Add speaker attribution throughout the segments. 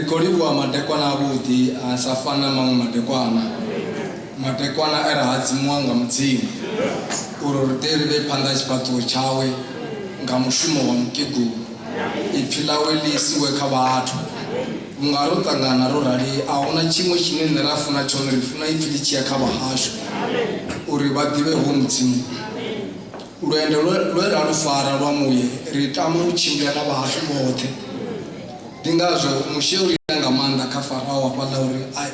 Speaker 1: Ri khou livhuwa madekwana avhuḓi a sa fani na maṅwe madekwana. Madekwana e ra hadzimiwa nga Mudzimu uri ri ḓe ri vhe phanḓa ha tshifhaṱuwo tshawe nga mushumo wa mukegulu. Ipfi ḽawe ḽi isiwe kha vhathu. Vhunga ro ṱangana ro rali, a huna tshiṅwe tshine nṋe ra funa tshone, ri funa ipfi ḽi tshi ya kha vhahashu uri vha ḓivhe hoyu Mudzimu. Lwendo lwe ra lu fara lwa muya ri tama u tshimbila na vhahashu vhoṱhe. Ndi ngazwo Mushe o lila nga maanḓa kha Farao hafhaḽa uri, Ai,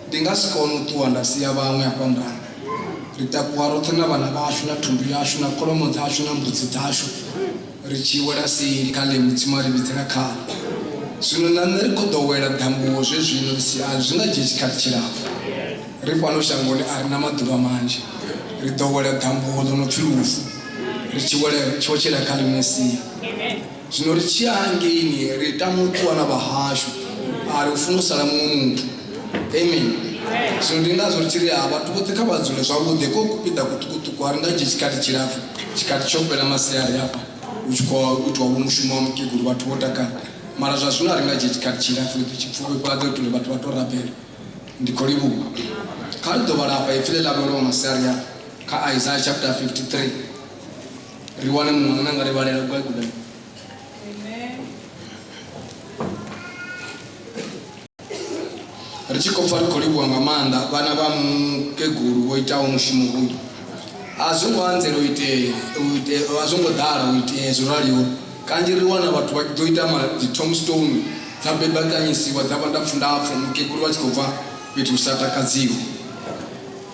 Speaker 1: ndi nga si kone u ṱuwa nda sia vhaṅwe hafha murahu. Ri takuwa roṱhe na vhana vhashu na thundu yashu na kholomo dzashu na mbudzi dzashu, ri tshi wela seli kha ḽe Mudzimu a ri vhidzela khaḽo. Zwino na nṋe ri khou ḓo wela ḓambuwo zwezwino ri si a zwi nga dzhii tshikhathi tshilapfu. Ri fhano shangoni a ri na maḓuvha manzhi. Ri ḓo wela ḓambuwo ḽo no pfi lufu, ri tshi wela ri tshi wetshela kha ḽiṅwe sia. Zwino ri tshi ya hangeini ri tama u ṱuwa na vhahashu, a ri funi u sala muṅwe muthu. Amen. Zwino ndi ngazwo ri tshi ri ha vhathu vhoṱhe kha vha dzule zwavhuḓi ko kupiḓa kuṱukuṱuku a ri nga dzhii tshikhathi tshilapfu, tshikhathi tsho fhela masiari hafha hu tshi khou itiwa vho mushumo wa mukegulu vhathu vho takala. Mara zwa zwino a ri nga dzhii tshikhathi tshilapfu ri ḓo tshi pfufhifhadza u itela uri vhathu vha tou rabela. Ndi khou livhuwa. Kha ri ḓo vhala afha ipfi ḽe ḽa vhaliwa masiari a kha Isaiah chapter 53. Ri wane muṅwe ane a nga ri vhalela gai guda. Ri tshi khou pfa ri khou livhuwa nga maanḓa vhana vha mukegulu vho itaho mushumo uyu. A zwo ngo anzela u itea, u itea, a zwo ngo ḓala u itea zwo raliho. Kanzhi ri wana vhathu vha tshi ḓo ita ma dzi tombstone dza bebakanyisiwa dza vha ndapfu-ndapfu mukegulu vha tshi khou bva fhethu hu sa takadziho.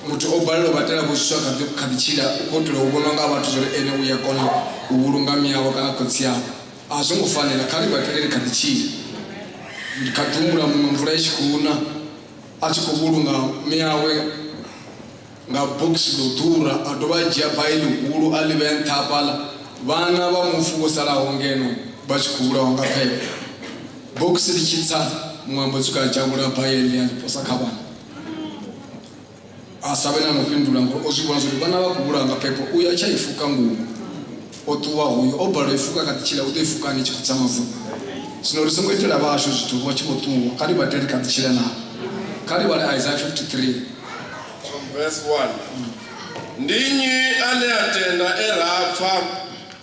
Speaker 1: Muthu o balelwa u vha itela vho zwithu a kha ḓi kha ḓi tshila u khou itela u vhonwa nga vhathu zwori ene u ya kona u vhulunga miawe kana khotsi awe. A zwo ngo fanela, kha ri vha itele ri kha ḓi tshila. Ndi kha ḓi humbula muṅwe mvula i tshi khou na a tshi khou vhulunga miawe nga bogisi ḽo ḓura a dovha a dzhia bai ḽihulu a ḽi vhea nṱha hafhaḽa vhana vha mufu vho salaho ngeno vha tshi khou vhulawa nga phepho. Bogisi ḽi tshi tsa muṅwe a mbo swika a dzhavhula bai heḽi a ḽi posa kha vhana. A sa vhe na no fhindula ngori o zwi vhona zwori vhana vha khou vhulawa nga phepho uyo a tsha i fuka nguvho o ṱuwa hoyu o balelwa i fuka kha ḓi tshila u ḓo i fuka hani i tshi khou tsa mavuni. Zwino ri songo itela vhashu zwithu vha tshi vho ṱuwa kha ri vha tele kha ḓi tshila navho. Kha ri vhale Isaiah 53.
Speaker 2: From verse 1. Ndi nnyi ane a tenda e ra pfa?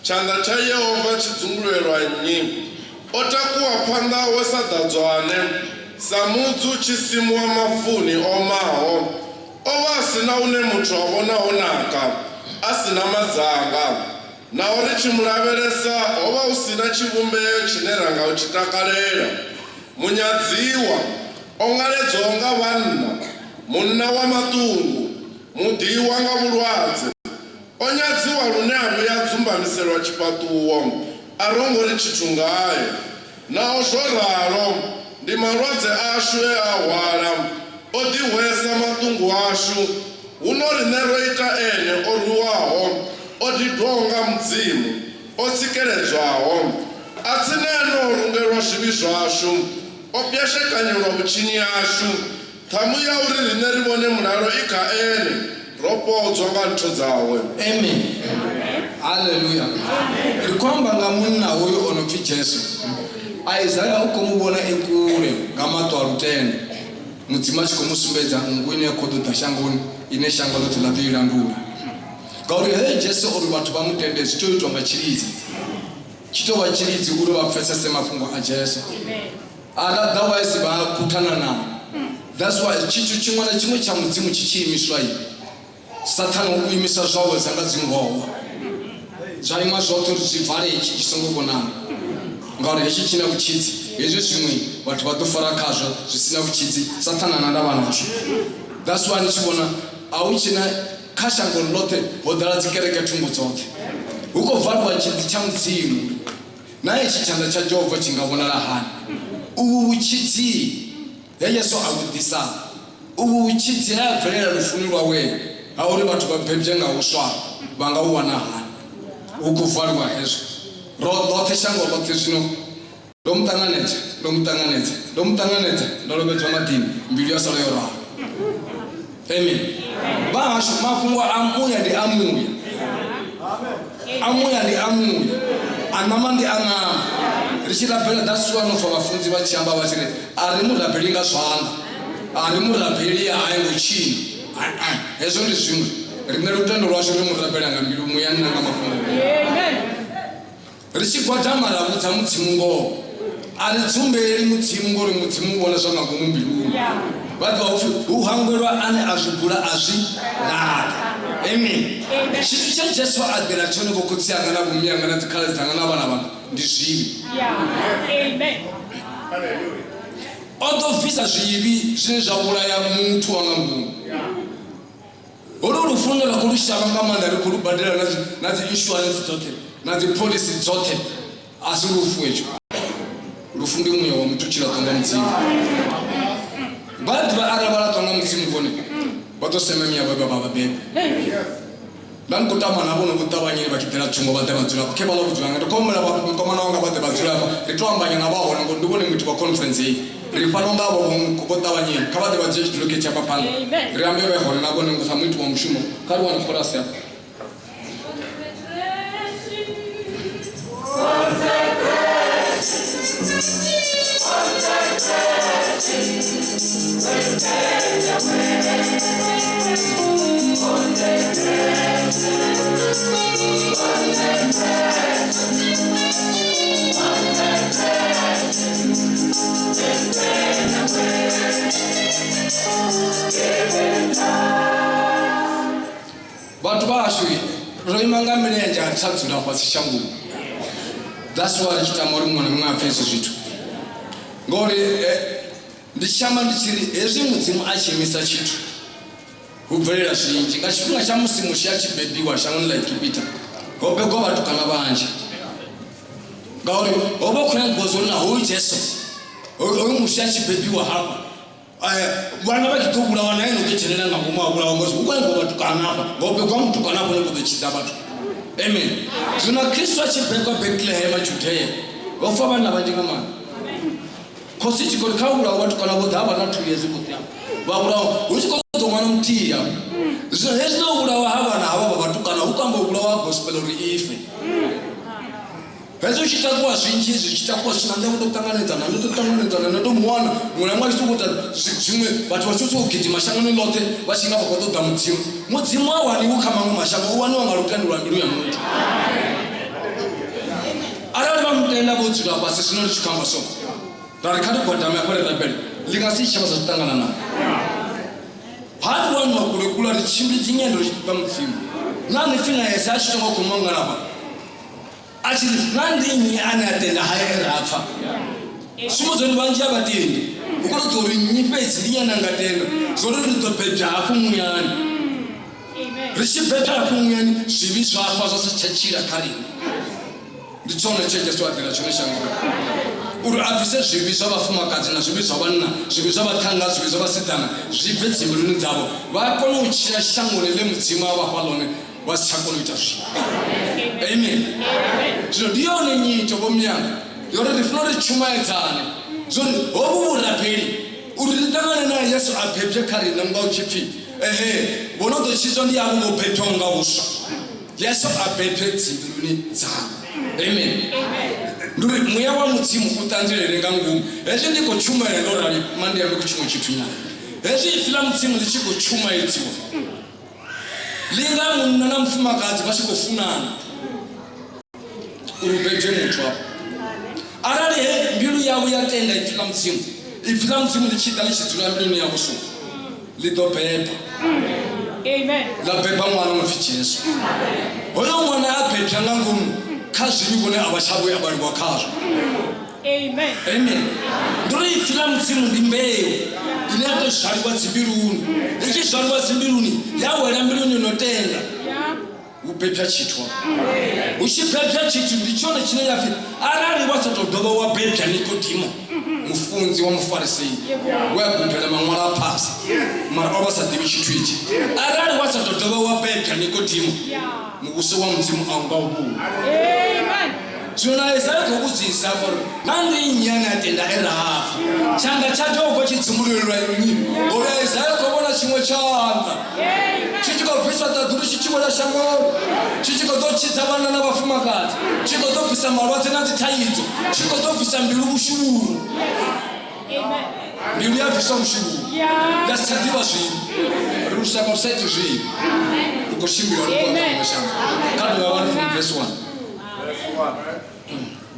Speaker 2: Tshanḓa tsha Yehova tshi dzumbulelwa nnyi? O takuwa phanḓa hawe sa ḓadzwane, sa mudzi u tshi simuwa mavuni o omaho. O vha a si na hune muthu a vhona ho naka, a si na madzanga. Naho ri tshi mu lavhelesa, ho vha hu si na tshivhumbeo tshine ra nga u tshi takalela. Munyadziwa, o ṅaledzwaho nga vhanna, munna wa maṱungu, muḓiwa nga vhulwadze, O nyadziwa lune a vhuya a dzumbamiselwa tshifhaṱuwo, a ro ngo ri tshithu ngae. Naho zwo ralo, ndi malwadze ashu e a hwala, o ḓihwesa maṱungu ashu, huno riṋe ro ita ene o rwiwaho, o didwaho nga Mudzimu, o tsikeledzwaho. Atsina ene o rungelwa zwivhi zwashu, o pwashekanyelwa vhutshinyi hashu. Ṱhamu ya uri riṋe ri vhone mulalo i kha Ene, ro fhodzwa nga ntho dzawe.
Speaker 1: Amen. Haleluya. Ri khou amba nga munna hoyu o no pfi Jesu. Isaya u khou mu vhona e kule nga maṱo a lutendo. Mudzimu a tshi khou mu sumbedza nngu ine ya khou ḓo ḓa shangoni ine shango ḽoṱhe ḽa ḓo i landula. Ngauri he Jesu uri vhathu vha mu tende zwi tea u itwa nga tshilidzi. Tshi tou vha tshilidzi uri vha pfesese mafhungo a Jesu. Otherwise vha khuthana nao. That's why tshithu tshiṅwe na tshiṅwe tsha Mudzimu tshi tshi imiswa i Sathane u imisa zwawe dza nga dzingowa zwa ima zwoṱhe uri zwi vale itshi tshi songo vhonala ngauri hetshi tshi na vhutshidzi hezwi zwiṅwe vhathu vha ḓo fara khazwo zwi si na vhutshidzi Sathane ana ndavha nazwo. That's why ni tshi vhona a hu tshena kha shango ḽoṱhe ho ḓala dzikereke thungo dzoṱhe hu khou valiwa tshidzi tsha Mudzimu. Naa itshi tshanḓa tsha Jehovha tshi nga vhonala hani? Uvhu vhutshidzi he Yesu a vhu ḓisa, uvhu vhutshidzi he ha bvelela lufuni lwawe ha uri vhathu vha bebye nga huswa, vha nga u wana hani? Hu khou valiwa hezwo. Ro, ḽoṱhe, shango ḽoṱhe zwino, Ndo mu ṱanganedza, ndo mu ṱanganedza, ndo mu ṱanganedza, ndo lovhedzwa maḓini, mbilu ya sala yo ralo. Amen. Vha hashu, mafhungo a muya ndi a muya. A muya ndi a muya. A ṋama ndi a ṋama. Ri tshi rabela, that's why no pfa vhafunzi vha tshi amba vha tshi ri a ri mu rabeli nga zwanḓa, a ri mu rabeli hai ngo tshina. Hezwo ndi zwiṅwe. Riṋe lutendo lwashu ri mu rabela nga mbilu, muyani na nga mafhungo. Ri tshi gwadama ra vhudza Mudzimu ngoho. A ri dzumbeli Mudzimu ngori Mudzimu u vhona zwa nga ngomu mbiluni. Vha ḓivha upfi hu hangwelwa ane a zwi bula a zwi laṱa. Amen. Tshithu tshe Jesu a ḓela tshone vho khotsi anga na vho mme anga na dzikhaladzi dzanga na vhana vhanga ndi zwivhi. O ḓo bvisa zwivhi zwine zwa vhulaya muthu wa nga ngomu. Holu lufu lune ra khou lu shavha nga maanḓa ri khou lu badela na dzi na dzi insurance dzoṱhe na dzi phoḽisi dzoṱhe a si lufu hetsho. Lufu ndi muya wa muthu u tshi laṱwa nga Mudzimu. Vha ḓivha arali vha laṱwa nga Mudzimu vhone vha ḓo sema miya vha vha vhabebe. Nda ndi khou tama na vhone vho ṱavhanyeni vha tshi ḓela thungo vha ḓe vha dzula afha. Khe vhaḽa vho dzula nga ndi khou humbela mukomana wanga vha ḓe vha dzule afha ri tou ambanyana vha hone ngori ndi vhone muiti wa conference heyi. Ri fhano nga avho vho ṱavhanyeni kha vha ḓe vha dzhie tshidulo khetshi hafha phanḓa ri ambe vhe hone na vhone sa muiti wa mushumo. Kha ri wane khorasi hafha. Vhathu vhashu ro ima nga milenzhe a ri tsha dzula fhasi shangoni. That's why ri tshi tama uri muṅwe na muṅwe a pfe hezwi zwithu ngori ndi tshi amba ndi tshi ri hezwi Mudzimu a tshi imisa tshithu hu bvelela zwinzhi. Nga tshifhinga tsha musi Mushe a tshi bebiwa shangoni ḽa Egipita ho begwa vhatukana vhanzhi ngauri ho vha hu khou nyagiwa zwa uri na hoyu Jesu hoyu Mushe a tshi bebiwa hafha vhana vha tshi ḓo vhulawa na ene u ḓo dzhenelela nga ngomu a vhulawa ngori hu khou nyagiwa vhatukana hafha ho begwa mutukana hafha no ḓo tshidza vhathu. Amen. Zwino Kristo a tshi begwa Betlehema Judea ho fa vhanna vhanzhi nga maanḓa. Khosi i tshi khou ri kha vhulawa vhatukana vhoṱhe ha vha na 2 years vhoṱhe afha vha vhulawa hu tshi khou ṱoḓa ṅwana muthihi afha. Zwino hezwi ḽa u vhulawa ha vhana havha vha vhatukana hu khou amba u vhulawa ha gospel uri ife. Hezwi hu tshi takuwa zwinzhi zwi tshi takuwa zwithu na nṋe vho tou ṱanganedzana ndo tou ṱanganedzana ndo tou muwana muṅwe na muṅwe a tshi sokou ita zwiṅwe vhathu vha tshi sokou gidima shangoni ḽoṱhe vha tshi nga vha khou ṱoḓa Mudzimu. Mudzimu ha waniwi kha maṅwe mashango u waniwa nga lutendo lwa mbilu ya muthu. Arali vha mutenda vho dzula fhasi zwino ri tshi khou amba so ra ri kha ri gwadame hafha ri rabele ḽi nga si tshe vha sa zwi ṱangana nayo. Ha ri waniwa kule kule a ri tshimbili dzinyendo ri tshi ṱoḓa Mudzimu. Na ni pfi na Yesaya a tshi tonga u khou mangala hafha. A tshi ri, Naa ndi nnyi ane a tenda haya e ra a pfa? Sumbedza uri vhanzhi a vha tendi. Hu khou ṱoḓa uri nnyi fhedzi ndi nnyi ane a nga tenda zwa uri ri ḓo bebwa hafhu muyani. Ri tshi bebwa hafhu muyani, zwivhi zwa fa zwa si tsha tshila kha riṋe. Ndi tshone tshe Jesu a ḓela tshone shangoni, uri a bvise zwivhi zwa vhafumakadzi na zwivhi zwa vhanna, zwivhi zwa vhaṱhannga, zwivhi zwa vhasidzana, zwi bve dzimbiluni dzavho, vha kone u tshila shangoni ḽe Mudzimu a vha fha ḽone. Vha si tsha kona u ita zwivhi. Amen. Zwino ndi yone nyito vho miyanga yori ri funa uri tshumaedzane zwori hovhu vhurabeli uri ri ṱangane na Yesu a bebye kha riṋe nga u tshi pfi ehe vho no ḓo tshidzwa ndi avho vho bebwaho nga vhuswa. Yesu a bebye dzimbiluni dzavho. Amen. Ndi uri muya wa Mudzimu u ṱanzilele nga ngomu. Hezwi ndi khou tshumaela ndo rali ma ndi ambe ku tshiṅwe tshithu nyana. Hezwi ipfi ḽa Mudzimu ḽi tshi khou tshumaedziwa Ḽi nga munna na mufumakadzi vha tshi khou funana uri hu bebwe muthu afho. Arali he mbilu yavho ya tenda ipfi ḽa Mudzimu, ipfi ḽa Mudzimu ḽi tshi ḓa ḽi tshi dzula mbiluni yavho so, ḽi ḓo beba.
Speaker 3: Amen.
Speaker 1: Ḽa beba ṅwana o no pfi Jesu. Hoyo ṅwana a bebwa nga ngomu kha zwivhi vhone a vha tsha vhuya vha livha khazwo.
Speaker 3: Amen.
Speaker 1: Amen. Ndi uri ipfi ḽa Mudzimu ndi mbeu ine ya tou zwaliwa dzimbiluni. I tshi zwaliwa dzimbiluni ya wela mbiluni no tenda hu bebya tshithu afho. Hu tshi bebya tshithu ndi tshone tshine ya pfi arali wa sa tou dovha wa bebya Nikodimo mufunzi wa mufarisei we a gudela maṅwalo a phasa mara o vha sa ḓivhi tshithu itshi. Arali wa sa tou dovha wa bebya Nikodimo muvhuso wa Mudzimu a u nga u vhoni.
Speaker 3: Amen.
Speaker 1: Zwino na Isaya khou vhudzisa hafha uri na ndi nnyi ane a tenda e Rahafa? Tshanḓa tsha Jehova tshi dzumbululelwa nnyi? Ngori Isaya khou vhona tshiṅwe tshanḓa tshi tshi khou bviswa ṱaḓulu tshi tshi wela shangoni, tshi tshi khou ḓo tshi tshidza vhanna na vhafumakadzi, tshi khou ḓo bvisa malwadze na dzithaidzo, tshi khou ḓo bvisa mbilu vhushuvhuru.
Speaker 3: Amen.
Speaker 1: Mbilu ya bviswa vhushuvhuru
Speaker 3: Yeah.
Speaker 1: ya si tsha ḓivha zwivhi. Ri lushaka lu sa iti zwivhi, lu khou tshimbila lu khou anga mashango. Kha dovha vha ri from verse 1.
Speaker 2: Verse 1.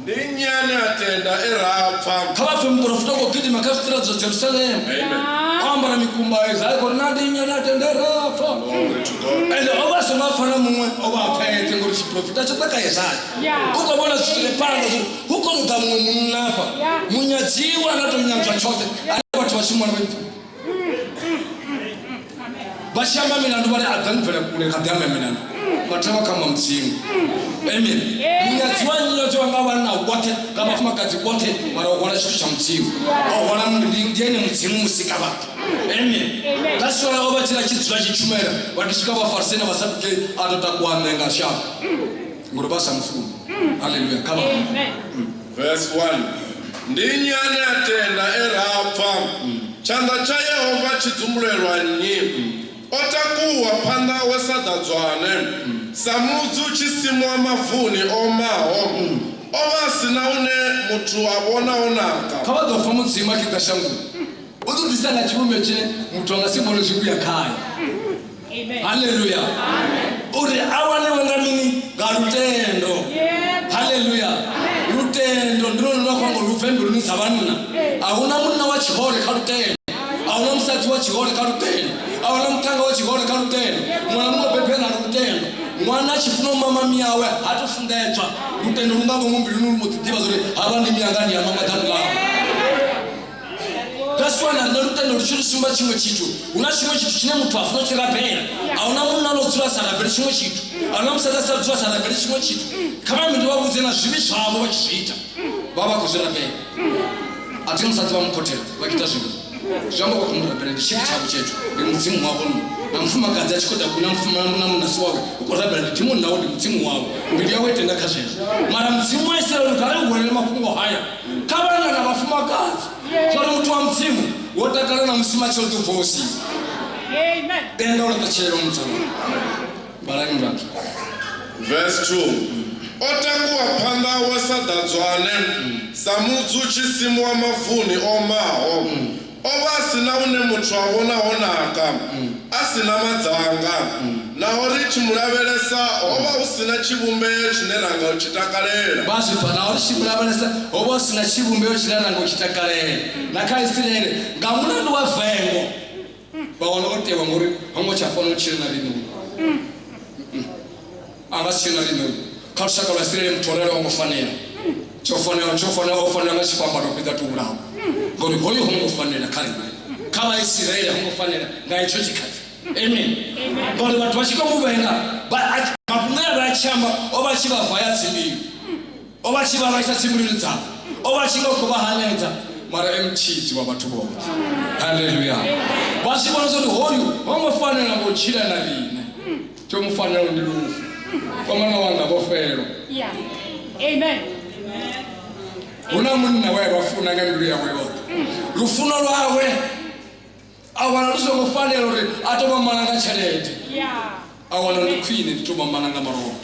Speaker 2: Ndi nnyi ane a tenda e ra pfa?
Speaker 1: Kha vha pfe muporofita u khou gidima kha zwiṱiraṱa zwa Jerusalema,
Speaker 2: Amen.
Speaker 1: o ambara mikumba ya Isaya, khou ri, "Na ndi nnyi ane a tenda e ra pfa?"
Speaker 2: Glory to God.
Speaker 1: Ende o vha a songo a pfa na muṅwe, o vha a pfa eṱhe, ngori tshiporofita tsho ḓa kha Yesaya.
Speaker 3: Yeah.
Speaker 1: U khou vhona zwithu zwi re phanḓa zwo ri hu khou ḓa muṅwe munna afha,
Speaker 3: Yeah.
Speaker 1: munyadziwa ane a tou nyadzwa tshoṱhe, ane vhathu vha tshi mu vhona vha tshi amba milandu vha ri a ḓa ni bvele kule kha ḓi amba milandu, vhathu vha khamba Mudzimu. Amen. Munyadziwa nyadziwa nga vhanna vhoṱhe, nga vhafumakadzi vhoṱhe, mara o hwala tshithu tsha Mudzimu, o hwala ndi ene Mudzimu musika vhathu. Amen.
Speaker 3: Amen.
Speaker 1: That's why o vha tshila tshi dzula tshi tshumela vha tshi swika vhafarisei na vhasadukei a to takuwa ṋenga shango ngori vha sa mufuni. Haleluya. Kha vha
Speaker 3: Amen.
Speaker 2: Verse 1. Ndi nnyi ane a tenda e ra pfa? Tshanḓa tsha Yehova tshi dzumbulelwa nnyi? O takuwa phanḓa hawe sa ḓadzwane, sa mudzi u tshi simuwa mavuni o omaho. O vha a si na hune muthu a vhona o naka.
Speaker 1: Kha vha ḓo pfa Mudzimu a tshi ḓa shangoni, u ḓo ḓisa nga tshivhumbeo tshine muthu a nga si vhone zwivhuya khae.
Speaker 3: Amen.
Speaker 1: Haleluya. Uri a waniwe nga mini? Nga lutendo.
Speaker 3: Yebo.
Speaker 1: Haleluya. Lutendo ndi lwone lwa khou amba uri lu bve mbiluni dza vhanna. A huna munna wa tshihole kha lutendo, a huna musadzi wa tshihole kha lutendo, a huna muṱhannga wa tshihole kha lutendo. Muṅwe na muṅwe o bebwa na lutendo. Ṅwana a tshi funa u mama miawe ha tou funḓedzwa, lutendo lu nga ngomu mbiluni lu mbo ḓi ḓivha zwa uri havha ndi mianga ndi ya mama ḓamu ḽawe. That's why na riṋe lutendo lu tshi ri sumba tshiṅwe tshithu, hu na tshiṅwe tshithu tshine muthu a funa u tshi rabela. A huna munna ano dzula a sa rabeli tshiṅwe tshithu, a huna musadzi a sa dzula a sa rabeli tshiṅwe tshithu. Kha vha ndi vha vhudze na zwivhi zwavho vha tshi zwi ita, vha vha khou zwi rabela. A thi musadzi vha mu khothela vha tshi ita zwivhi, zwi amba vha khou mu rabela, ndi tshivhi tshavho tshetsho, ndi mudzimu wavho. Nṋe na mufumakadzi a tshi khou ita na munna si wawe u khou rabela, ndi dimoni ḽawe, ndi mudzimu wawe, mbilu yawe i tenda kha zwezwo. Mara Mudzimu wa Isiraele uri kha ri huwelele mafhungo haya kha vhanna na vhafumakadzi, zwa uri muthu wa Mudzimu wo takala na musi matshelo ḓo bva usiku.
Speaker 3: Amen.
Speaker 1: Tenda u laṱa tshilelo Mudzimu. Vhalani murathu.
Speaker 2: Verse 2. O takuwa phanḓa hawe sa ḓadzwane, sa mudzi u tshi simuwa mavuni o omaho. O vha a si na hune muthu a vhona ho naka, a si na madzanga. Naho ri tshi mu lavhelesa, ho vha hu si na tshivhumbeo tshine ra nga u tshi takalela.
Speaker 1: Vha zwi pfa, naho ri tshi mu lavhelesa, ho vha hu si na tshivhumbeo tshine ra nga u tshi takalela. Na kha Isiraele, nga mulandu wa vengo, vha wana o tewa ngori ho ngo tsha fanela u tshila na riṋe. A nga si tshile na riṋe uyu. Kha lushaka lwa Isiraele muthu o raloho ho ngo fanela. Tsho fanela, tsho fanela, o fanela nga tshifhambano fhedzi a tou vhulawa. Ngori hoyu ho ngo fanela kha riṋe. Kha Vhaisiraele ho ngo fanela nga hetsho tshikhathi. Amen. Ngori vhathu vha tshi khou mu vhenga, mafhungo e a vha a tshi amba o vha a tshi vha vaya dzimbilu. O vha a tshi vha vhaisa dzimbiluni dzavho. O vha a tshi nga u khou vha hanedza, mara e mutshidzi wa vhathu vhoṱhe. Haleluya. Vha zwi vhona zwa uri hoyu ho ngo fanela ngo tshila na riṋe. Tsho mu fanelaho ndi lufu. Komana wanga vho felwa.
Speaker 3: Yeah. Amen.
Speaker 1: Hu na munna we a vha funa nga mbilu yawe yoṱhe. Lufuno lwawe a wana lu songo fanela uri a tou vha mala nga tshelede.
Speaker 3: Yeah.
Speaker 1: A wana ndi khwine ndi tou vha mala nga malofha.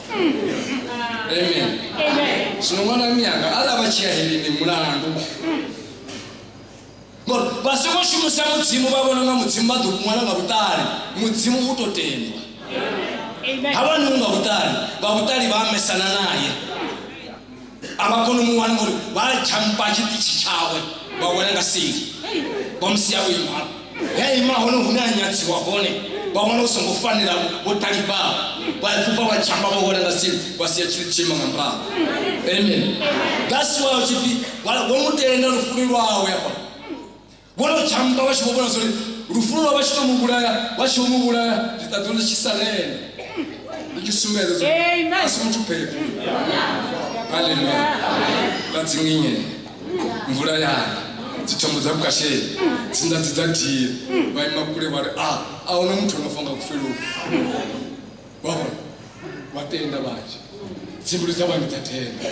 Speaker 1: Amen.
Speaker 3: Amen.
Speaker 1: Zwino ṅwana miyanga arali vha tshi ya heleni mulandu. Ngori vha songo shumisa Mudzimu vha vhona nga Mudzimu vha ḓo ṅwala nga vhuṱali. Mudzimu u to tendwa.
Speaker 3: Amen.
Speaker 1: Ha vhani nga vhuṱali, vha vhuṱali vha ambesana naye. A vha koni u mu wana ngori vha dzhampa tshiṱitshi tshawe vha wela nga seli. Vha mu sia o ima hafho. He a ima hone hune a nyadziwa hone vha wana hu songo fanela vho ṱalifhaho. Vha fhufha vha dzhamba vha wela nga seli vha sia tshithu tsho ima nga murahu. Amen. That's why hu tshi pfi vho mu tenda lufuni lwawe hafha. Vho no dzhamba vha tshi vho vhona zwa uri lufuno lwa vha tshi to mu vhulaya, vha tshi vho mu vhulaya ḽiṱaḓulu ḽi tshi salela ḽi tshi sumbedza zwa uri
Speaker 3: Amen.
Speaker 1: a si muthu phepho. Haleluya. Ḽa dzinginyea mvula yana dzithombo dza vhukasheni dzinḓadzi dza dia vha ima kule vha ri a a huna muthu o no fa nga kufheloni. Vha vhona vha tenda vhanzhi dzimbilu dza vhanzhi dza tenda.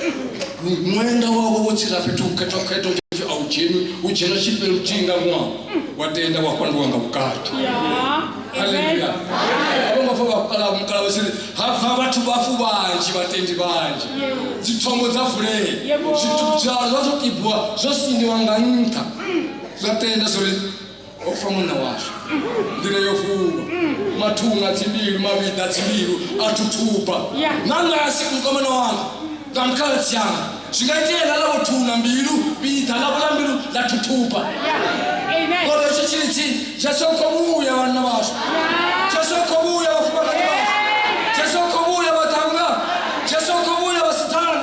Speaker 1: Ṅwenda wavho wo tsira fhethu hukhethwa khethwa tshi a u dzheni hu dzhena tshifhe luthihi nga ṅwaha wa tenda wa fhanduwa nga vhukati. Haleluya. A vho ngo fa mukala vha tshi ha bva vhathu vhafu vhanzhi vhatendi vhanzhi dzithombo dza vulea zwithu zwa zwo tibiwa zwo siniwa nga nṱha zwa tenda zwo ri o fa munna washu nḓila yo vulwa mathunga dzimbilu mavhiḓa dzimbilu a thuthuba na ṋasi mukomana wanga nga mukhaladzi yanga zwi nga itea ḽa ḽa vho thuna mbilu vhiḓa ḽavho ḽa mbilu ḽa thuthuba. Ngori hetsho tshili tsini Jesu khou vhuya vhanna vhashu, Jesu khou vhuya vhafumakadzi vhashu, Jesu khou vhuya vhaṱhannga, Jesu khou vhuya vhasidzana.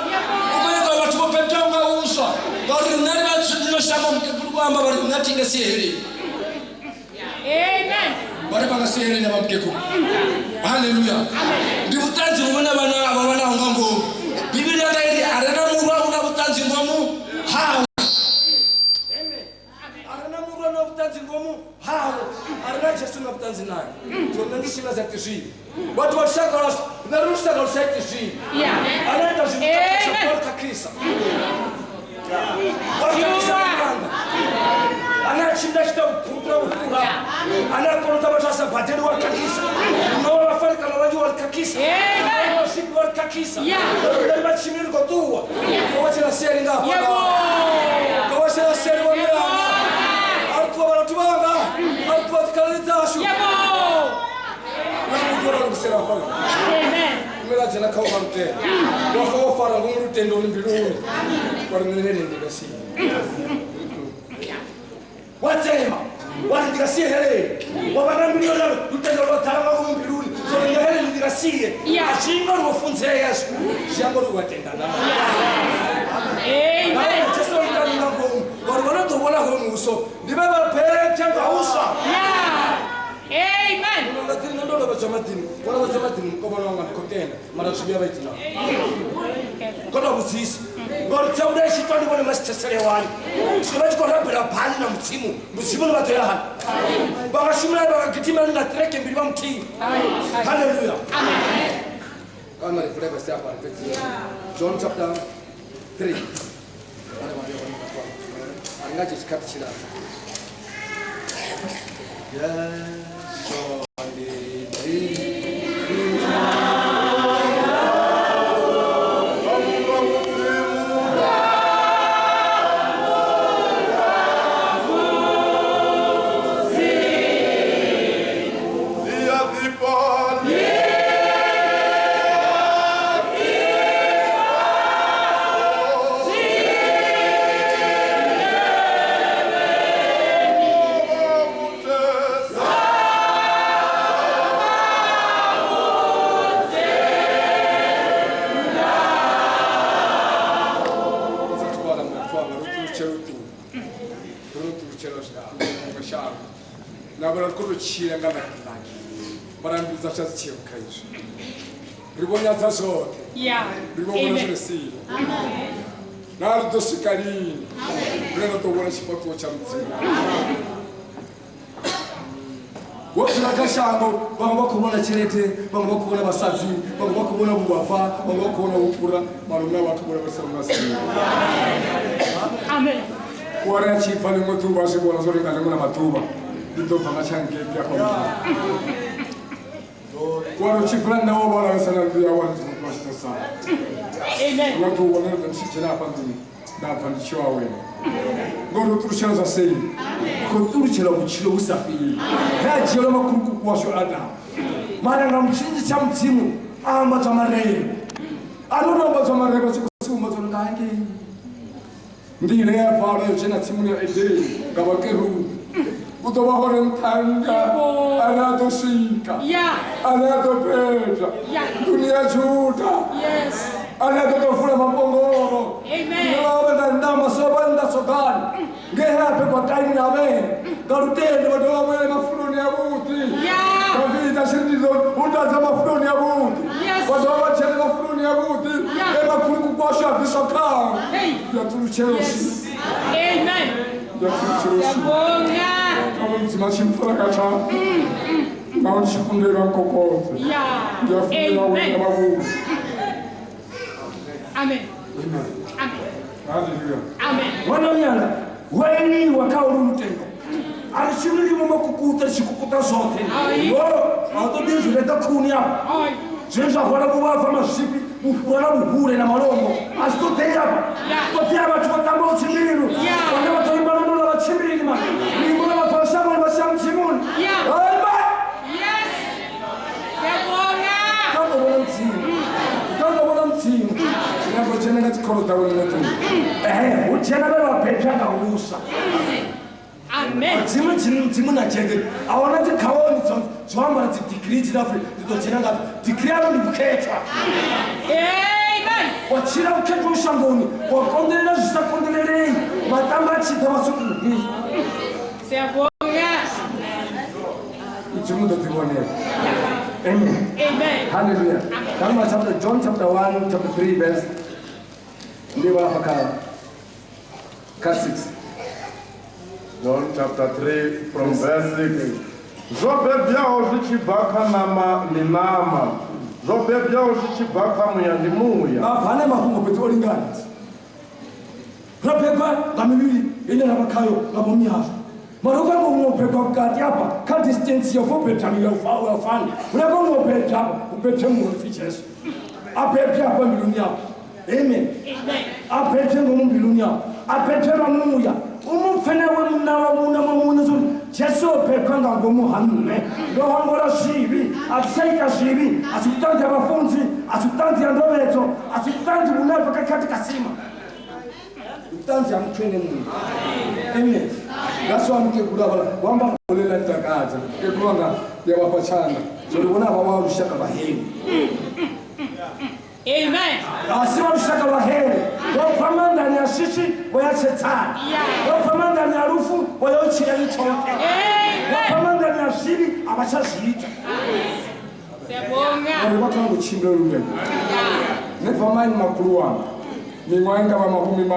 Speaker 1: U khou nyaga vhathu vho bebwaho nga uswa ngauri riṋe ri vha ḽino shango mukegulu vho amba vha ri nṋe a thi nga si heleni. Vha ri vha nga si heleni vha mukegulu. Haleluya. Ndi vhuṱanzi vhune vhana vha vha naho nga ngomu. Bivhili yanga i ri a re na murwa u na vhuṱanzi ngomu hawe. A re na murwa na vhuṱanzi ngomu hawe, a re na Jesu na vhuṱanzi naye. So nṋe ndi tshila sa iti zwivhi. Vhathu vha lushaka lwashu nṋe ri lushaka lu sa iti zwivhi. Ane a ita zwivhi u khakhisa. Wa khakhisa nga maanḓa. Ane a tshimbila tshi ita vhukhurukura vhufhura. Ane a kolota vhathu a sa badeli wa khakhisa. No vha vhafarikana vhanzhi wa khakhisa. No vha zwifhi wa khakhisa. Nṋe ri vha tshimbili ri khou ṱuwa. Ko vha tshela seli nga hafha. Ko vha tshela seli wa muyanga. A ri ṱuwa vharathu vhanga. A ri ṱuwa dzikhaladzi dzashu. Na muthu wa lugisela hafha. Mme ḽa dzhena kha u lutendo. Wa fa wo fara ngomu lutendoni mbiluni. Wa ri nṋe heleni ndi nga si. Wa tsema. Wa ri ndi nga si heleni. Wa vha na mbilu yo lutendo lwo ḓala nga ngomu mbiluni. So ri nga heleni ndi nga si ye. A zwi nga uri wo funzea hezwo. Zwi amba uri wa tenda na. Amen. Jesu o ita nga ngomu. Ngauri vha no ḓo vhona hoyu muvhuso ndi vhe vha bebwa nga uswa.
Speaker 3: Amen.
Speaker 1: Nga tsini ndo lovhedzwa maḓini, wo lovhedzwa maḓini mukomana wanga ndi khou tenda, mara zwi vhuya vha itina. Khou tou vhudzisa ngauri tsauda i tshi itwa ndi vhone masithesele wani. Zwino vha tshi khou rabela bali na mudzimu, mudzimu ni vha ḓo ya hani? Vha nga shumela vha nga gidimela nga ṱireke mbili vha muthihi. Haleluya. Kana ri vule verse afha ri fhedzi. John chapter 3. A ri nga dzhii tshikhathi tshilapfu. Tshila nga laki mara mbilu dzashu a dzi tshiho kha izwi. Ri vho nyadza zwoṱhe, ri vho vhona zwi re siho. Na ri ḓo swika lini rine ra ḓo vhona tshifhaṱuwo tsha Mudzimu? Wo dzula kha shango, vhaṅwe vha khou vhona tshelede, vhaṅwe vha khou vhona vhasadzi, vhaṅwe vha khou vhona vhuvhafa, vhaṅwe vha khou vhona vhufhura, mara huna vhathu vho lavhelesa nga siho.
Speaker 3: Amen.
Speaker 1: Wa ri a tshi bva ḽiṅwe ḓuvha a zwi vhona zwo ri nga ḽiṅwe ḽa maḓuvha ndi ḓo bva nga tshangepi afha muḓini. Wa ri u tshi bvela nnḓa wo vha lavhelesa na nnḓu yawe, wa ri ḓo tshi ḓo sala.
Speaker 3: Amen.
Speaker 1: Ḽiṅwe ḓuvha ndo ri ndi tshi dzhena hafha nḓuni nda bva ndi tshi yo awela. Ngori u ṱulutshela zwa seli, u khou ṱulutshela vhutshilo vhu sa fheli. He a dzhielwa makhulukuku washu Adamu, mara nga mutshidzi tsha Mudzimu a ambadzwa marevhe. A no to ambadzwa marevhe a tshi khou sumbedza uri nga hangei nḓila ya vala yo dzhena tsimuni ya Edeni nga vhakerubi. U ḓo vha hone muṱhannga ane a ḓo swika, ane a ḓo bebwa nḓuni ya Juda, ane a ḓo ḓo vula mapongolo. Vha nga nnḓa masoba nnḓa sogani nge he a bebwa Kaini na Abele nga lutendo vha dovha vhuya mafuloni avhuḓi. Davida tshi ri ndi ḓo u ḓadza mafuloni avhuḓi, vha dovha vha dzhena mafuloni avhuḓi e makhulukuku ashu a bviswa khao. Ndi a ṱulutshela si.
Speaker 3: Amen.
Speaker 1: Ndi a ṱulutshela si. Kha Mudzimu a tshi mpfura nga tshanḓa naho ndi tshi kundelwa nkokodze. Ndi a funela wena vhavhuya.
Speaker 3: Amen.
Speaker 1: Amen.
Speaker 3: Amen.
Speaker 1: Hallelujah.
Speaker 3: Amen.
Speaker 1: Ṅwana nyana.
Speaker 4: Hu a iliwa kha olu lutendo. A ri tshimbili vho makukuta ri tshi kukuta zwoṱhe.
Speaker 3: Ai.
Speaker 4: No, a u ṱoḓi zwi reḓa khuni afha.
Speaker 3: Ai.
Speaker 4: Zwine zwa hwala vhuvhava, mazwifhi, vhufhura na vhuhule na malombo. A zwi ṱoḓei afha.
Speaker 3: Yeah.
Speaker 4: Ṱoḓea vhathu vho ṱambaho dzimbilu.
Speaker 3: Yeah.
Speaker 4: Vhane vha ḓo imba luimbo lwa vhatshimbili ma. Luimbo lwa vha bvaho shangoni vha tshi ya Mudzimuni.
Speaker 3: Yeah.
Speaker 4: Amen.
Speaker 3: Yes. Siyabonga.
Speaker 4: Kha ḓo vhona Mudzimu. Kha ḓo vhona Mudzimu. Ndi nga dzhena nga dzikhoro dzawe ḽiṅwe ḓuvha. Ehe, hu dzhena vhe vha bebwa nga huswa.
Speaker 3: Amen.
Speaker 4: Mudzimu Mudzimu Mudzimu na dzhenge. A huna dzi khaoni dzo dzo ambara dzi degree dzi lapfu dzi ḓo dzhena nga degree ano ndi vhukhethwa.
Speaker 3: Amen.
Speaker 4: Wa tshila vhukhethwa shangoni, wa konḓelela zwi sa konḓelelei, maṱamba a tshi ḓa vha sokou
Speaker 3: Siyabonga.
Speaker 4: Mudzimu ḓo ḓivhonela. Amen.
Speaker 3: Amen.
Speaker 4: Hallelujah. Daniel chapter John chapter 1 chapter 3 verse ndi vha hafha kha 6.
Speaker 2: John chapter 3 from verse 6. Zwo bebyaho zwi tshi bva kha ṋama ndi ṋama, zwo bebyaho zwi tshi bva kha muya ndi muya.
Speaker 4: Mabva ane mafhungo fhedzi o lingana. Ro bebwa nga mivhili ine ra vha khayo nga ngomu yazwo. Mara u kha muṅwe u bebwa vhukati hafha kha distance ya bvo bebya ya u fa ya fana. Hu na muṅwe u bebya hafha, u bebye muṅwe pfi Jesu. A bebye hafha mbiluni yau. Amen.
Speaker 3: Amen.
Speaker 4: A bebye ngomu mbiluni yau. A bebye lwa muya. U mu pfe nawe munna wa munna wa muṋe zwo uri Jesu o bebwa nga ngomu ha nṋe. Ndo hangwelwa zwivhi, a thi tsha ita zwivhi, a si vhuṱanzi ha vhafunzi, a si vhuṱanzi ha ndovhedzo, a si vhuṱanzi vhune ha bva kha khati kasima. Ndi vhuṱanzi ha muthu ene muṋe. Amen. That's why mukegulu avha vho amba bolela takadza. Mukegulu wanga ndi a vhafha tshanḓa. Zwo ri vhona vha wa lushaka lwa heli.
Speaker 3: Amen.
Speaker 4: A si vha lushaka lwa heli. Vho bva maanḓani a shishi vho ya tshedzani.
Speaker 3: Yeah.
Speaker 4: Vho bva maanḓani a lufu vho ya u tshila tshoṱhe. Vho bva
Speaker 3: Amen.
Speaker 4: maanḓani a zwivhi a vha tsha zwi ita.
Speaker 3: Siyabonga.
Speaker 4: Uri vha kona u tshimbila lutendo.
Speaker 3: Yeah.
Speaker 4: Never mind makhulu wanga. Miṅwaha i nga vha 40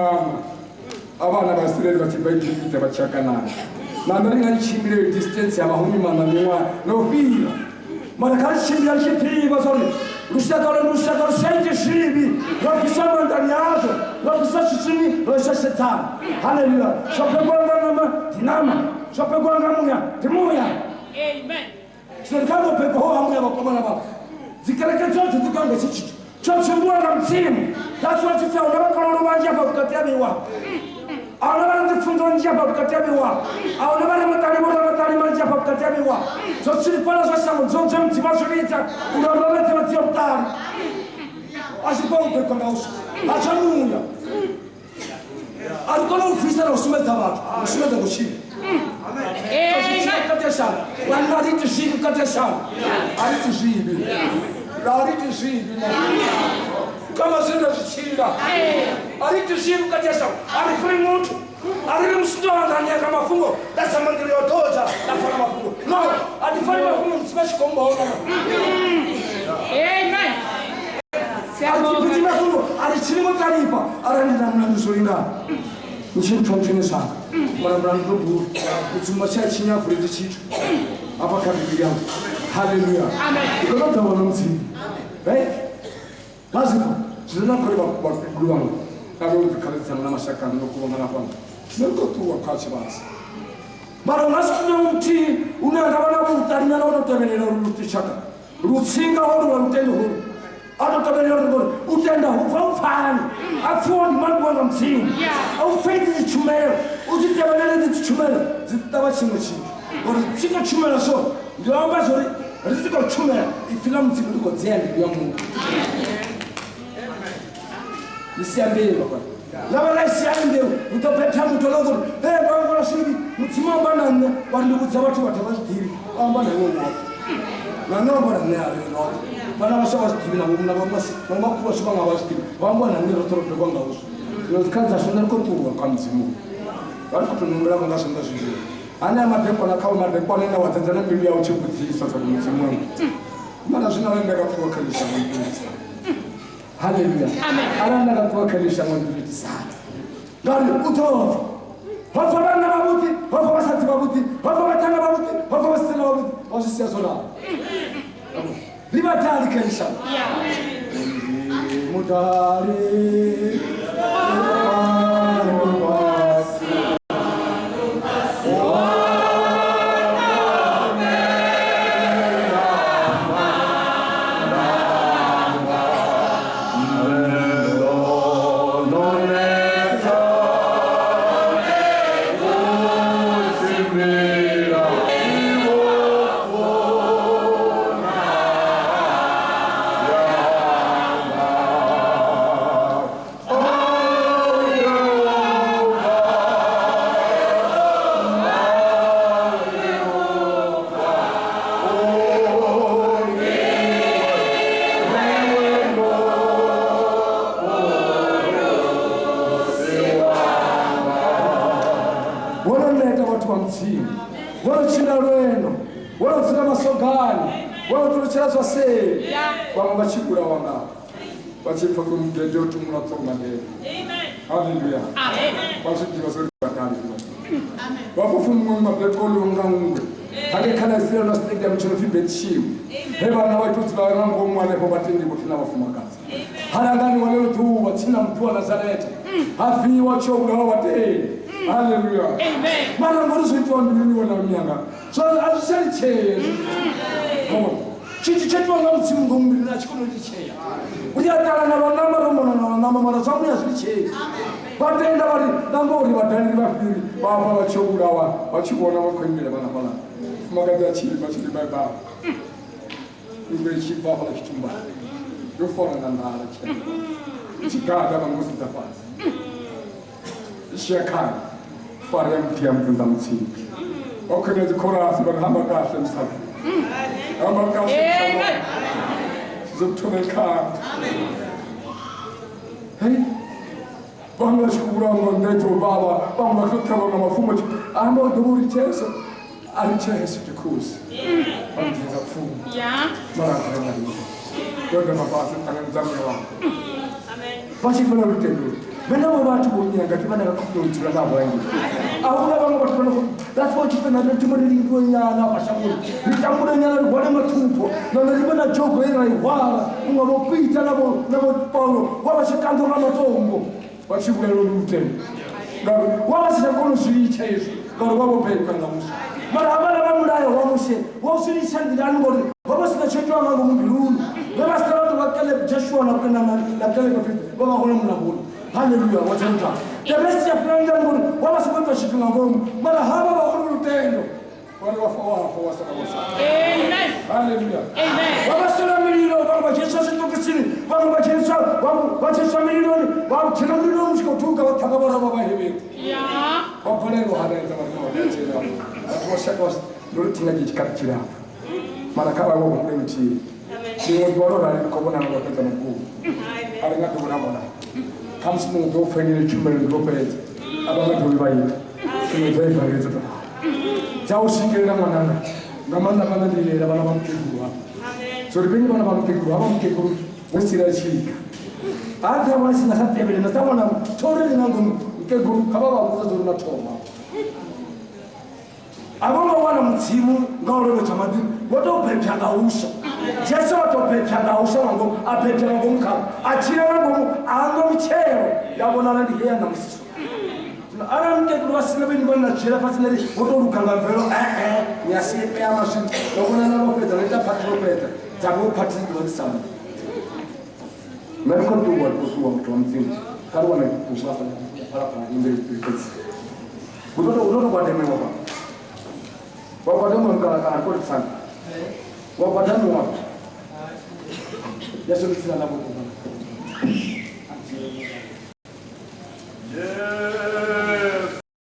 Speaker 4: a vhana vha Israeli vha tshi bva Egipita vha tshi ya Kanana. Na nṋe ri nga tshimbila iyo distance ya 40 miṅwaha na u fhira. Mara kha ri tshimbila ri tshi ḓivha zwa uri lushaka lwa lushaka lu sa iti zwivhi, lwa bvisa maanḓani azwo, lwa bvisa tshiswini, lwa isa tshedzani. Haleluya. Zwo bebwa nga ṋama ndi ṋama, zwo bebwa nga muya ndi muya.
Speaker 3: Amen.
Speaker 4: Zwino ri kha ḓo bebwa ho ha muya vhakomana vha. Dzikereke dzoṱhe dzi khou amba hetshi tshithu. Tsho tsumbiwa nga Mudzimu. That's why tshi pfi ahuna vhakololo vhanzhi afha vhukati ha vheiwa. Ahuna vha re dzipfunzo nnzhi afha vhukati ha vheiwa. Ahuna vha re maṱali vho ramaṱali manzhi afha vhukati ha vheiwa. Zwo tshilifhala zwa shango zwo zwe Mudzimu a zwi vhidza uri a lovhedze vha dzia vhuṱali. A zwi bva u bebwa nga uswa. Ha tsha muya. A ri kone u bvisa na u sumbedza vhathu, u sumbedza vhutshilo.
Speaker 3: Amen.
Speaker 4: Vhukati ha shango. Vhanna a ri iti zwivhi vhukati ha shango. A ri iti zwivhi. A ri iti zwivhi. Kama zwine nda zwi tshila. A ri iti zwivhi vhukati ha shango. A ri funi muthu. A ri ri musi ndo anganya nga mafhungo nda zama nḓila yo dodza nda fara mafhungo. No, a thi fari mafhungo musi vha tshi khou mbona.
Speaker 3: Amen.
Speaker 4: A ri tshipidzi mafhungo, a ri tshili ngo ṱalifha arali ndi na mulandu zwo lingana. Ni tshi mpfa nthuni zwanga. Mara mulandu ndo bula. Mudzimu a tshi a tshinya a vuledzi tshithu. Hafha kha Bivhili yanga. Haleluya.
Speaker 3: Amen.
Speaker 4: Ndi khou ṱoḓa vhona Mudzimu. Right? Vha zwi pfa. Zwino na khori vhakegulu vhanga na vhe u ḓikhaledzana na mashaka anga no kuvhangana fhano. Nṋe ndi khou ṱuwa kha tshivhasa. Mara u nga si tume muthihi une a nga vha na vhuṱalinyana wo tou tevhelela uri lushaka lutsinga holu lwa lutendo holu a tou tevhelela uri ngori u tenda hu bva u pfani a pfiwa ndi mambiwa nga Mudzimu. A u pfedzi dzi tshumelo u dzi tevhelele dzi tshumelo dzi ṱavha tshiṅwe tshithu ngori tshi khou tshumela so ndi amba zwori ri tshi khou tshumela ipfi ḽa Mudzimu ḽi khou dzea mbilu ya muthu. Ni sia mbeu vhakomana. Ḽa vha ḽa sia mbeu hu ḓo betha muthu ḽo ngori ee ndo hangwelwa zwivhi Mudzimu amba na nṋe wa ri ndi vhudza vhathu vhathu vha zwi ḓivhi o amba na iwe woṱhe na nṋe o amba na nṋe a ri roṱhe vhana vhaswa vha zwi ḓivhi na vho na vhomakhulu vhashu vha nga vha zwi ḓivhi vha amba na nṋe roṱhe ro bebwa nga uswa. Zwino dzikhala dzashu nṋe ri khou ṱuwa kwa Mudzimu vha ri khou tou humbela nga zwanḓa zwivhili. Anea madekwana kha madekwana ane wa dzedza na mbilu yau tshi vhudzisa zwa uri Mudzimu wanga mara zwino arali nda nga ṱuwa kha ḽi shango ndi Haleluya. Arali nda nga ṱuwa kha ḽi shango ndi itisani. Ngauri u ḓo bva. Ho bva vhanna vhavhuḓi, ho bva vhasadzi vhavhuḓi, ho bva vhaṱhannga vhavhuḓi, ho bva vhasidzana vhavhuḓi, vha zwi sia zwo ralo. Ri vhadali kha ḽi shango. Ndi mudali. Mudzimu, vho no tshila lwendo, vho no dzula masogani, vho no ṱulutshela zwa seli. Vhaṅwe vha tshi vhulawa nga vha tshi pfa uri mugede o tumula ṱhonga ndeme. Haleluya. Vha zwi ḓivha zwa uri vhadali. Vha khou muṅwe mabekolo nga nngwe. Hake khala isira na stadium tsho no pfi Bethsheba. He vhanna vha tou dzula nga ngomu hanefho vhatendi vhoṱhe na vhafumakadzi. Halangani wa ḽeḽo ḓuvha tsini na muthu wa Nazareta. Ha viwa tsho vhulawa vhatendi. Haleluya. Mara ngori zwo itiwa mbiluni wena mianga. Zwo a zwi tsha litshea. Tshithu tsho itiwa nga Mudzimu ngomu mbiluni a tshi koni u litshea. Ri a ṱalana lwa ṋama ro mona na lwa ṋama mara zwa muya zwi litshei. Vha tenda vha ri na ngori vhadaleli vhafhiri vha vha vha tshi vhulawa vha tshi vhona vha khou imbela vhana fhaḽa. Mufumakadzi a tshi imba tshi ri bye bye. Nngwe i tshi bva hafhaḽa tshitumbani yo fora nga nḓala tshena. I tshi gada vha ngo sedza fhasi. I tshi ya khayo fara ya muthu ya mubvunza mutsinga. Vha khou imba dzikhorasi vha ri hamba kahle msana. Hamba kahle msana. Sizokuthola ekhaya. Hey. Vhaṅwe vha tshi khou vhulawa nga nḓedzo vhavha, vhaṅwe vha tshi khou ṱhavhiwa nga mafumo. Amba u ḓo uri Jesu a ri Jesu ndi khosi. Vha mdzhenza pfumo. Mara a nga ri. Yo dovha fhasi ṱanganedza muya wanga. Vha tshi fela lutendo. Vhenevho vhathu vho nyaga ndi vhane vha khou funa u dzula navho hangei. A huna vhaṅwe vhathu vha no khou that's why tshi funa ri thome ri lingiwe nyana hafha shangoni. Ri tambule nyana ri hwale mathupho. Nahone ri vhe na dzhogo ye ra i hwala unga vho Peter na vho na vho Paulo vha vha tshi kanḓwa nga matombo vha tshi vhulaelwa lutendo. Ngauri vha vha si tsha kona u zwi litsha hezwi ngauri vha vho bebwa nga muswa. Mara havhaḽa vha mulayo wa Mushe vho zwi litsha nḓilani ngori ho vha sina tsho itiwa nga ngomu mbiluni. Vhe vha sala vha tou vha Caleb, Joshua na na Caleb vho vha hone mulamboni. Haleluya, wa tsha The rest ya fhira nḓilani ngori wa vha songo itiwa tshithu nga ngomu. Mara havha vha hone lutendo. Vhari vha fa wa fa wa sala vho sala.
Speaker 3: Amen.
Speaker 4: Haleluya.
Speaker 3: Amen.
Speaker 4: Vha vha sela mililo, vhaṅwe vha dzheniswa zwiṱokisini, vhaṅwe vha dzheniswa vha dzheniswa mililoni, vha dzhena muliloni u tshi khou tuka vha ṱhanga vhora vha Vhahevheru. Vha balelwa hanedza vha ri no dzhena. Vhathu vha shaka ndo ri thinga tshikhathi tshilapfu. Mara kha vhaṅwe humbule luthihi. Ḽiṅwe ḓuvha ro rali ri khou vhonana lwa fhedza magumo. A ri nga ḓo vhona vhona. Khamusi muṅwe ḓo pfa yeneyo tshumelo ndi lwo fhedza. A vha nga dovhi vha ita. Dziṅwe dza ivangeli dzo tou dza u swikelela ṅwananga nga maanḓa maanḓa ndi lilela vhana vha mukegulu hafha. So ri vhenyi vhana vha mukegulu havha mukegulu vho sila tshika. A ḓa wana sina sa tevhele na sa ṅwana thori nga ngomu mukegulu kha vha vha vhudza uri na thoma. A vho ngo wana Mudzimu nga u lovhedzwa maḓini, vho tou bebwa nga uswa. Jesu a tou bebwa nga uswa nga ngomu, a bebwa nga ngomu khavho, a tshila nga ngomu, a hangwa mitshelo ya vhonala ndi heya ṋamusi. Zwino arali mukegulu vha sina vhenyu vhane na dzhiela fhasi na ri vho tou luga nga mvelo, ee, ni a si tea maswini, no vhona na lwo fhedza, no ita phathi lwo fhedza, dza vho phathi dzi ḓovha dzi sa muḓi. Nṋe ri khou ṱuwa, ri khou ṱuwa muthu wa Mudzimu, kha ri wane bugu hafha ya phalaphala imbe ri fhedzi. Hu ḓo tou gwadamiwa fha. Wa gwadamiwa kana kho ri tsana. Wa gwadamiwa. Yesu ndi dzina ḽa vhuḓi.